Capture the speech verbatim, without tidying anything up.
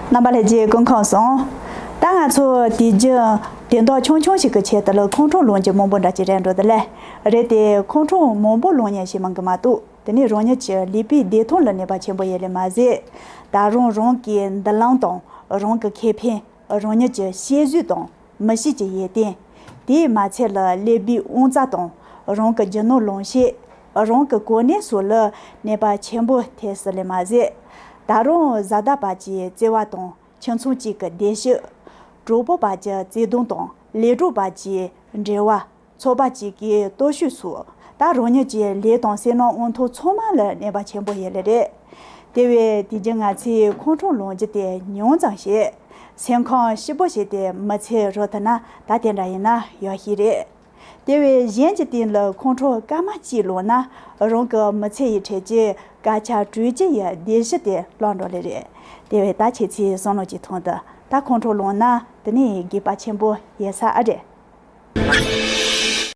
རྣམ་པ་ལྷན་རྒྱས་སྐུ་ཁམས་བཟང་། ད་ང་ཚོ་དུས་རྒྱུན་དོན་དག་ཆུང་ཆུང་ཞིག་གི་ཆེད་དུ་ལ་ཁོང་ཁྲོ་ལངས་རྒྱུ་མང་པོ་འདྲ་ཅིག་རེད་འགྲོ་དེ་ལས། རེད་དེ་ཁོང་ཁྲོ་མང་པོ་ལངས་མཁན་ཞིག་མང་གི་མ་གཏོགས། དེ་ནས་རང་ཉིད་ཀྱི་ལུས་པོའི་བདེ་ཐང་ལ་ནུས་པ་ཆེན་པོ་ཡོད་ལེ་མ་ཟད། ད་རུང་རང་གི་མདུན་ལམ་དང་རང་གི་ཁེ་ཕན། རང་ཉིད་ཀྱི་ཤེས་བཟོད་དང་མི་གཤིས་ཀྱི་ཡོན་ཏན། དེས་མ་ཚད་ལ་ཀླད་པའི་དབང་རྩ་དང་རང་གི་རྒྱུ་ནོར་ལོངས་སྤྱོད། རང་གི་གོ་གནས་སོགས་ལ་ནུས་པ་ཆེན་པོ་ཐེབས་སྲིད་ལེ་མ་ཟད། ད་རུང་བཟའ་ཟླ་བར་གྱི་བརྩེ་བ་དང་ཁྱིམ་ཚང་གཅིག་གི་བདེ་སྐྱིད། གྲོགས་པོ་བར་གྱི་བརྩེ་དུང་དང་ལས་གྲོགས་བར་གྱི་འབྲེལ་བ། ཚོགས་པ་གཅིག་གི་སྟོབས་ཤུགས་སོགས། ད་རང་ཉིད་ཀྱི་ལུས་དང་སེམས་ནང་དབང་ཐོག་ཚང་མ་ལ་ནུས་པ་ཆེན་པོ་ཡོད་ལེ་རེད། དེ་བས་དེ་རྒྱུ་ང་ཚོས་ཁོང་ཁྲོ་ལངས་རྒྱུ་དེ་ཉུང་ཙམ་བྱེད། སེམས་ཁམས་སྐྱིད་པོ་བྱས་ཏེ་མི་ཚེ་རོལ་ཐུབ་ན་ད་དེ་འདྲ་ཡིན་ན་ཡག་ཤོས་རེད། དེ་བས་གཞན་གྱི་སྟེང་ལ་ཁོང་ཁྲོ་སྐར་མ་གཅིག་ལངས་ན་རང་གི་མི་ཚེ་ཡི་ཁྲོད་ཀྱི་སྐར་ཆ་དྲུག་ཅུ་ཡི་བདེ་སྐྱིད་དེ་བརླག་འགྲོ་ལེ་རེད། དེ་བས་ད་ཁྱེད་ཚོས་བསམ་བློ་གཅིག་ཐོངས་དང་། ད་ཁོང་ཁྲོ་ལངས་ན་དེ་ནི་དགོས་པ་ཆེན་པོ་ཡོད་ས་ཨ་རེད།